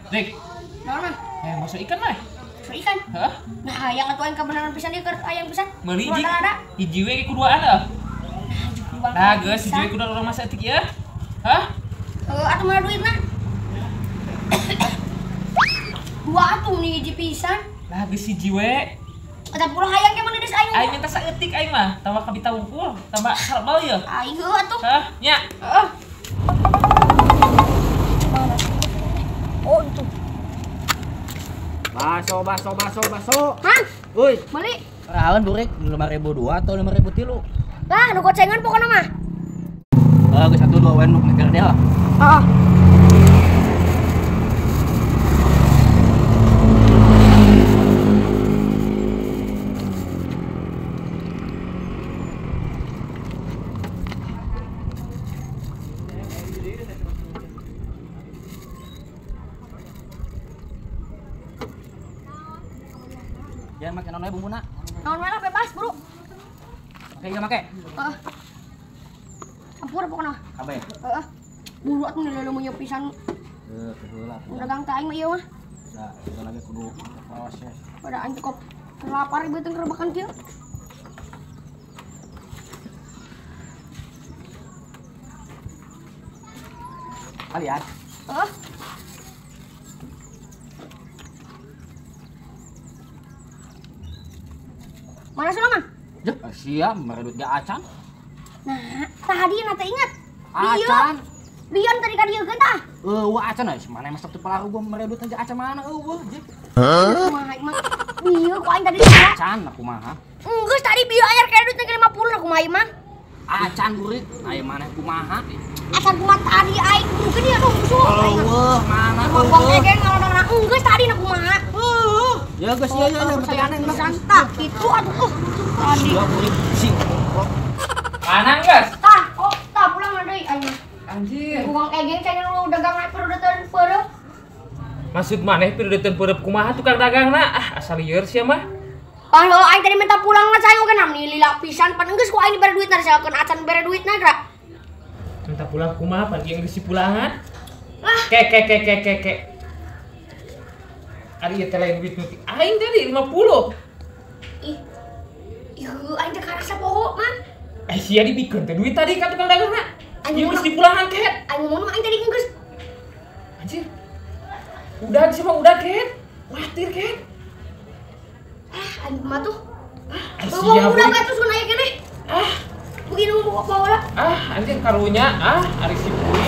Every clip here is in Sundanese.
Dik. Naon mah? Masak ikan mah. Masak ikan? Heeh. Nah, hayang atuh aing kabeneran pisan ieu keur hayang pisan. Meuli hiji. Hiji we kuduaan heuh. Nah, geus hiji we kudu urang masak etik ieu. Hah? Heuh, atuh mana duitna? Dua atuh nih hiji pisan. Lah geus hiji we. Eta pulang hayang ge mun geus aing. Aing minta saeutik aing mah, tambah kabita wungkul, tambah sarbal ieu. Aing heuh atuh. Hah, nya. Heeh. Oh, itu. Baso, baso, baso, baso. Hah? Woi. Beli. Rawan burik 5.002 atau 5.003. Lah, nu gocengan pokona mah. Heeh, geus 1 2 wen nu mikir dia lah. Heeh. Jangan make naon we bumbuna. Naon we lah bebas, Bro. Make ieu make. Heeh. Campur pokona. Kabeh. Heeh. Buru atuh nilai mun pisan. Heuh, heula. Dagang teh aing mah ieu mah. Da, kita lagi kudu proses. Pada aing cukup lapar ieu teh rebakan kieu. Kalian. Heeh. Mana sudah mah? Jep, siap, mere duit ge acan. Nah, tadi nate ingat. Acan. Bion tadi ka dieu tah. Eueuh acan euy, mana masuk teu palaru gua mere duit aja acan mana eueuh, jep. Hah? Kumaha mah? Bieu ku aing tadi salah. Acan kumaha? Enggeus tadi bieu anyar kaya duit 50 lah kumaha mah? Acan burik, aya maneh kumaha? Acan kumaha tadi aing kudu dia aduh musuh. Eueuh, mana eueuh. Wong ge ngalodona enggeus tadi na kumaha? Heuh. Ya geus ieu ya percayaan pisan tah kitu atuh. Tadi. Sing. Mana geus? Tah, oh tah pulang deui aing. Anjir. Uang egeng cenah nu dagang pirudeun peureub. Maksud maneh pirudeun peureub kumaha tukang dagangna? Ah, asal lieur sia mah. Ah, heuh aing tadi minta pulang lah cai oge namni lila pisan pan geus ku aing dibere duitna disalkeun acan bere duitna geura. Minta pulang kumaha pan ieu geus dipulangan? Lah. Ke ke ke ke ke ke. Ari ieu teh lain duit nu aing tadi 50. Ih. Ieu aing teh karasa poho, Man. Eh sia dibikeun teh duit tadi ka tukang dagangna. Ieu geus dipulangan ket. Aing ngomong aing tadi geus. Anjir. Udah sih mah udah ket. Kuatir ket. Ah, aing mah tuh. Ah, sia udah bae terus aya keneh. Ah, begini mau bawa lah. Ah, anjir karunya ah ari si Puri.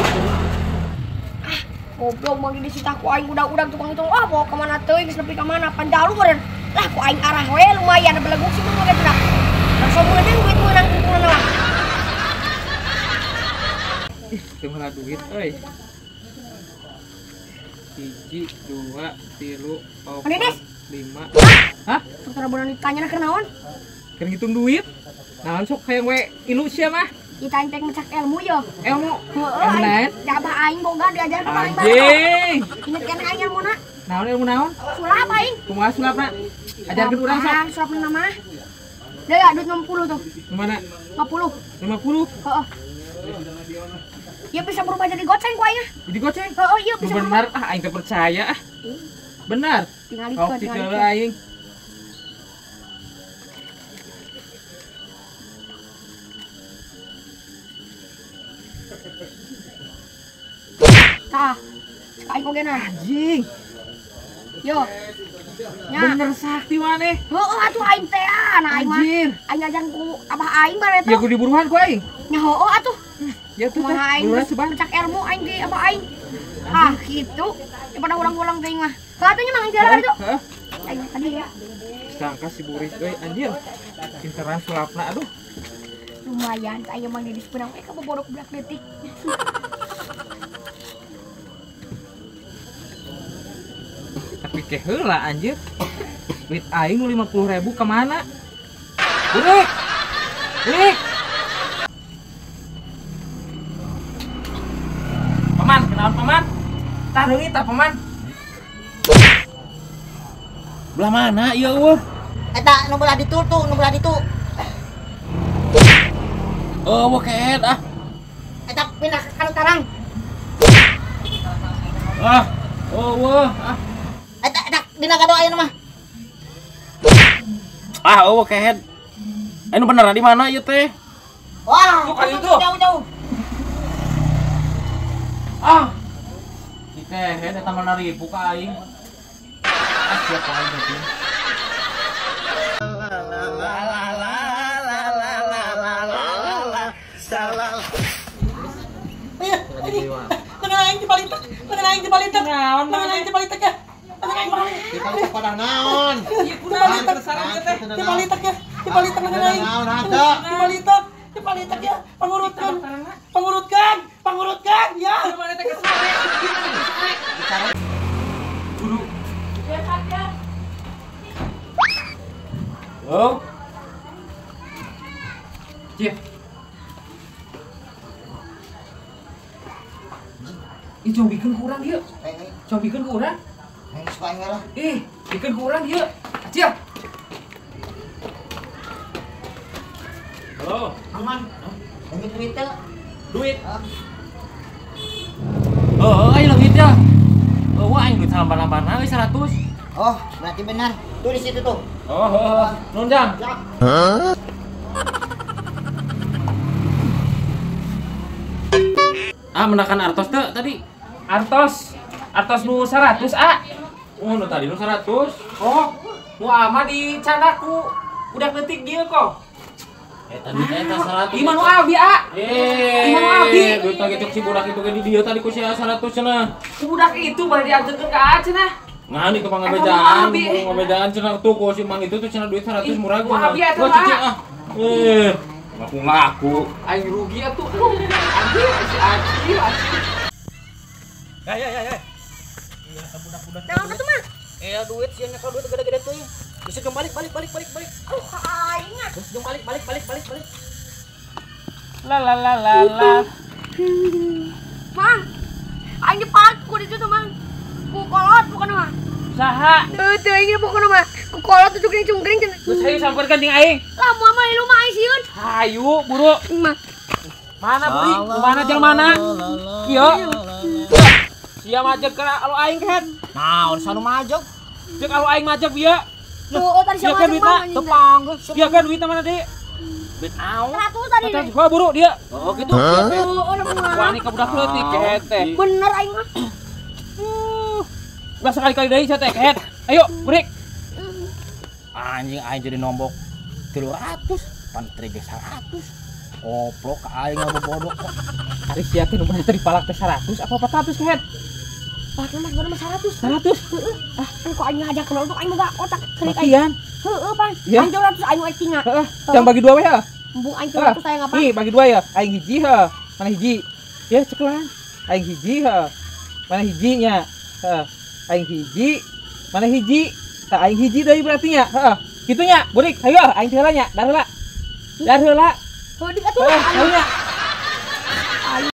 Ah, goblok mah disita ku aing udah-udah tukang itu. Ah, bawa ka mana teuing geus nepi ka mana panjalu meureun. Lah ku aing arah we lumayan beleguk sih mun ge cenah. Langsung meunang duit meunang kumpulna lah. Ih, teu meula duit euy. 1 2 3 4 5. Hah? Sok tara beunang ditanya keur naon? Keur ngitung duit. Naon sok hayang we ilu sia mah? Kita aing teh mecak ilmu yo. Ilmu. Heeh, aing jabah aing boga diajar ka aing. Anjing. Inget kan aing ilmuna? Naon ilmu naon? Sulap aing. Kumaha sulapna? Ajarkeun urang sok. Sulapna mah. Deui ya duit 60 tuh. Mana? 50. 50? Heeh. Ya bisa berubah jadi goceng ku aing. Jadi goceng? Heeh, iya bisa. Benar ah aing teh percaya ah. Benar. Tingalikeun, tingalikeun aing. Tah, cek aing oge nah. Anjing. Yo. Nya. Bener sakti maneh. Heueuh atuh aing teh ah, nah aing mah. Aing ajan ku abah aing bare teh. Ya kudu diburuhan ku aing. Nya heueuh atuh. Ya tuh teh. Aing mecak ilmu aing di abah aing. Ah, kitu. Daripada ulang-ulang teuing mah. Heuh atuh nya mang jalan itu. Heeh. Aing tadi ya. Sangka si burik euy anjir. Pinteran sulapna aduh. Lumayan aing mang di sebenang we ka boborok budak leutik. Tapi ke heula anjir. Duit aing nu 50.000 ka mana? Burik. Burik. Paman, kenaon paman? Tah deui tah paman. Belah mana ieu eueuh? Eta nu belah ditu tuh, nu belah ditu. Eueuh keet ah. Eta pindah ka tarang. Ah. Oh, wah. Ah. Eta eta dina kado ayeuna mah. Ah, eueuh kehed. Anu bener di mana ieu teh? Wah, tuh kali itu. Jauh-jauh. Ah. Si kehed eta mah naripu ka aing. Ah, siap aing teh. Lengan aing dibalitak, lengan aing dibalitak, lengan aing dibalitak ya. Lengan aing dibalitak. Dibalitak pada naon? Dibalitak, dibalitak ya, dibalitak lengan aing. Dibalitak, dibalitak ya. Pangurutkan, pangurutkan, pangurutkan ya. Guru. Oh. Cip. Ih, coba bikin kurang ieu. Coba bikin kurang. Aing suka aing lah. Ih, bikin kurang ieu. Acil. Halo, aman. Leungit duit teh. Duit. Oh, aing leungit ya. Oh, aing duit salambar-lambarna euy 100. Oh, berarti benar. Tuh di situ tuh. Oh, oh, nuhun Jang. Hah? Ah, menakan artos teh tadi. Artos. Artos nu 100, ah. Oh, nu tadi nu 100. Oh, nu ama di canaku. Udah leutik dieu kok. Eta duit eta 100. Ieu mah nu abi, ah. Eh, ieu mah nu abi. Duit lagi cek si budak itu ge di dieu tadi ku si 100 cenah. Ku budak itu bari dianteurkeun ka A cenah. Nah, itu pangabejaan, pangabejaan cenah tuh ku si mang itu tuh cenah duit 100 murah gua. Abi eta mah. Eh, ngaku-ngaku. Aing rugi atuh. Anjir, si Acil, Acil. Ya ya ya ya. Iya, budak-budak. Naon atuh mah? Eh, duit sieun nyekel duit gede-gede teuing. Bisa jeung balik balik balik balik balik. Aduh, ka aing ah. Terus jeung balik balik balik balik balik. La la la la la. Mang, aing dipalak ku ditu tuh, Mang. Ku kolot bukan mah. Saha? Teu teuing bukan mah. Ku kolot tuh cungkring-cungkring cenah. Geus hayu sampeurkeun jeung aing. Lah moal mah di rumah aing sieun. Hayu, buru. Mah. Mana buri? Mana jeung mana? Ieu. Sia majeg ka alo aing kehed. Naon sanu majeg? Jeung alo aing majeg bieu. Tuh, oh, tadi siapa duitna? Teu panggil. Sia kan duitna mana deui? Duit naon? 100 tadi. 100 gua buru dia. Oh, gitu. Oh, wani ka budak leutik kehed teh. Bener aing mah. Ulah sekali-kali deui sia teh kehed. Ayo, burik. Anjing aing jadi nombok 300, pan 100. Koplok aing ngabobodo kok. Ari sia teh nu bener teh dipalak teh 100 apa 400 kehed? Palak mah baru 100. 100. Heeh. Ah, kan kok aing ngajak kenal tuh aing boga otak cerik aing. Bagian. Heeh, pan. Aing 200 aing we tinga. Heeh. Jang bagi dua we heuh. Embung aing 200 aya ngapa? Ih, bagi dua ya. Aing hiji heuh. Mana hiji? Ya cekelan. Aing hiji heuh. Mana hijinya? Heeh. Aing hiji. Mana hiji? Tah aing hiji deui berarti nya. Heeh. Kitu nya, burik. Hayu aing teh heula nya. Dar heula. Dar heula. Heuh, atuh. Hayu nya.